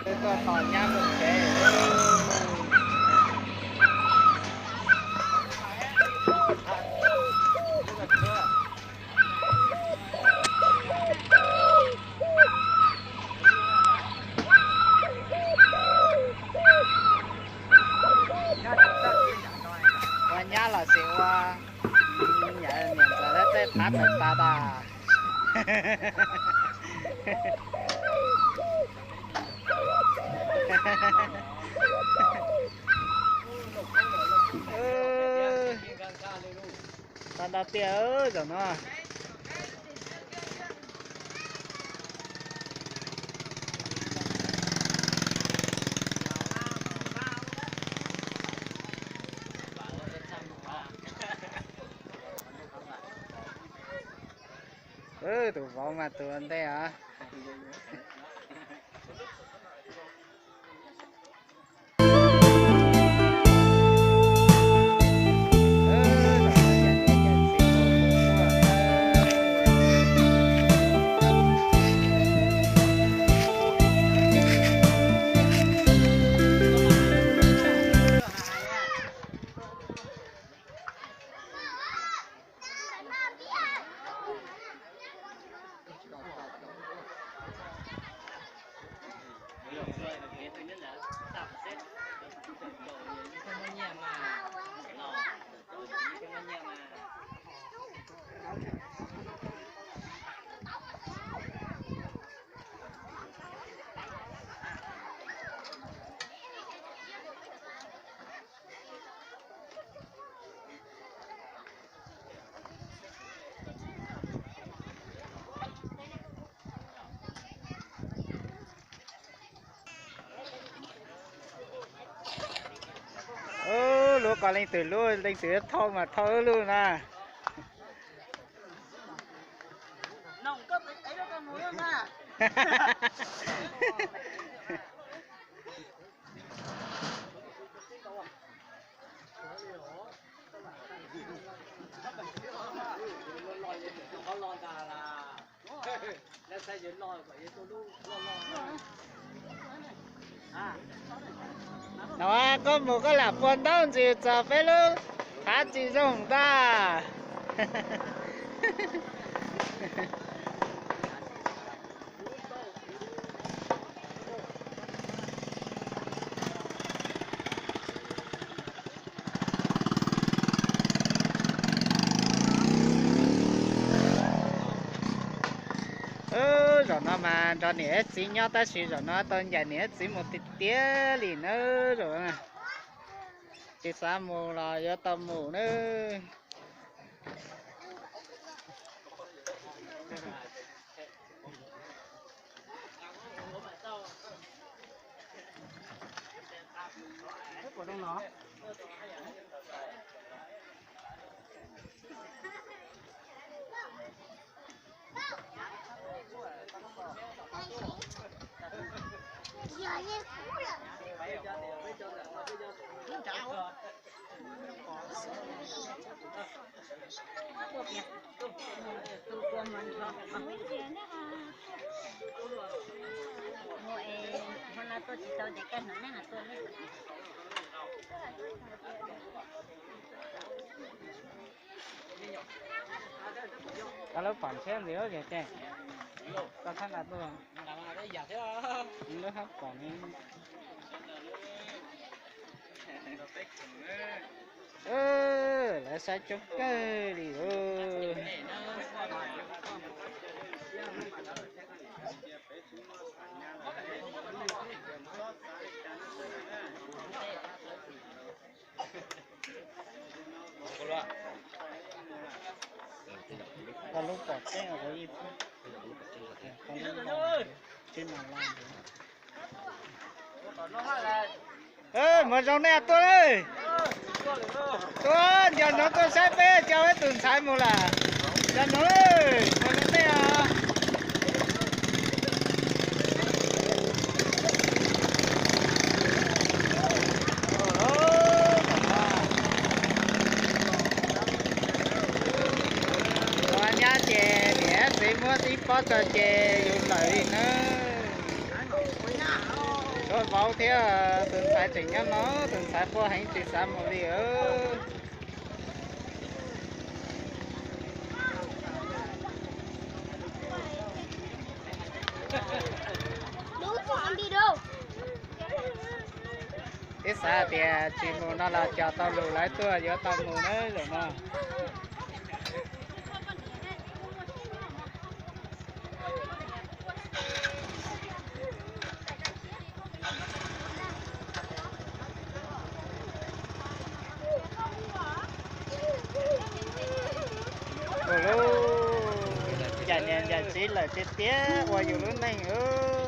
Tuaj tos nyab mus tsev. Ua nyab los sis ua niam ntxawm lawv tej phab tawm tas tas. Tau ntau tiag zaum no. Tus vauv mas tus ua ntej os. Lub ko leej twg lub, leej twg thauj mas thauj lub na. No koj mus koj lam puag ntaub ntxiv txog peb lub hav tsis zoo ntag. Zaum no mas nrog niam thiab txiv nyob tab sis zaum no tau ncaim niam thiab txiv mus tiag tiag li nawb zaum no. Tsis xav mus los yuav tau mus nawb. Koj lub pom ntsheb ntxiv ces, koj txhob nqa tuaj. Lub hab pom ne. Lawv saib coob kawg li os. Koj lub pom tseeb os, ib, koj lub, tseeb mas loj. Mos Zoo nej tuaj lawm. Tuaj, nco ntsoov tuaj saib peb coj peb tus ntxhais mus lawm. Nco ntsoov, Mos Zoo nej os. Ua nyab ces niam txiv muab tib pob tso ces yus lawm li nawb. Vauv thiab tus ntxhais tseem nyob no, tus ntxhais quaj heev tsis xav mus li. Twb xav tias tsis mus no los cog tau lus lawv tuaj yuav tau mus na zaum no. Ua lub ncaim niam ncaim txiv lawm tiag tiag ua yus lub neej ub.